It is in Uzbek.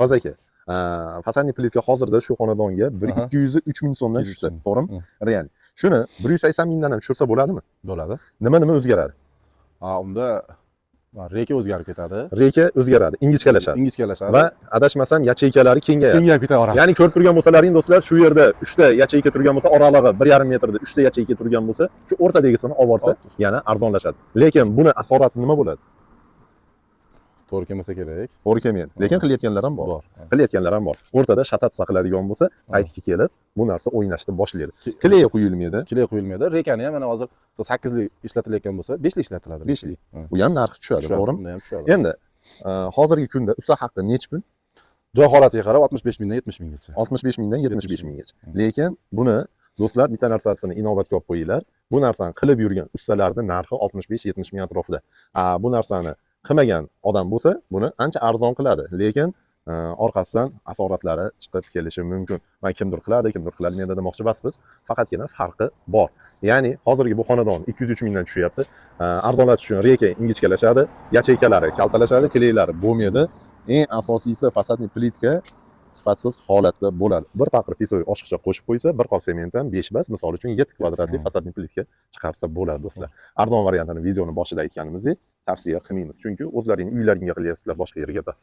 Faz aka, фасадный plitka hozirda shu xonadonga bir 203 ming so'mdan 203 tushdi, ming. to'g'rimi? Real. Shuni 180 mingdan ham tushirsa bo'ladimi? Bo'ladi. Nima nima o'zgaradi? Ha, unda рейка o'zgarib ketadi. Рейка o'zgaradi, ingichkalashadi. Ingichkalashadi. Va adashmasam, yacheykalari kengayadi. Kengayib ketadi orasi. Ya'ni ko'rib turgan bo'lsalaring, do'stlar, shu yerda 3 ta yacheyka turgan bo'lsa, oralig'i 1,5 metrda 3 ta yacheyka turgan bo'lsa, shu o'rtadagisini olib borsa, yana arzonlashadi. Lekin buni asorati nima bo'ladi? To'g'ri kelmasa kerak. To'g'ri kelmaydi. Lekin qilayotganlar ham bor. Bor. Qilayotganlar ham bor. O'rtada шататься qiladigan bo'lsa, paytga kelib bu narsa o'ynashni boshlaydi. Клей quyilmaydi. Клей quyilmaydi. Рейка ni ham mana hozir sakkizlik ishlatilayotgan bo'lsa, beshlik ishlatiladi. Beshlik. U ham narxi tushadi, Tushadi, to'g'rimi? Unda ham tushadi. Endi hozirgi kunda usta haqqi nechi pul? Joy holatiga qarab 65 mingdan 70 minggacha. 65 mingdan 75 70 minggacha. Lekin buni, do'stlar, bitta narsasini inobatga olib qo'yinglar. Bu narsani qilib yurgan ustalarning narxi 65-70 ming atrofida. A bu narsani qilmagan odam bo'lsa, buni ancha arzon qiladi. Lekin orqasidan asoratlari chiqib kelishi mumkin. Man kimdir qiladi, kimdir qilolmaydi demoqchi emasmiz. Faqatgina farqi bor. Ya'ni hozirgi bu xonadon 203 mingdan tushyapti. Arzonlatish uchun рейка ingichkalashadi, yacheykalari kaltalashadi, клей lari bo'lmaydi. Eng asosiysi, фасадный plitka sifatsiz holatda bo'ladi. Bir paqir песок oshiqcha qo'shib qo'ysa, bir qop sementdan 5 bas, misol uchun 7 kvadratli фасадный plitka chiqarsa bo'ladi, do'stlar. Arzon variantini videoni boshida aytganimizdek tavsiya qilmaymiz. Chunki o'zlaring uylaringga qilyapsizlar, boshqa yerga emas.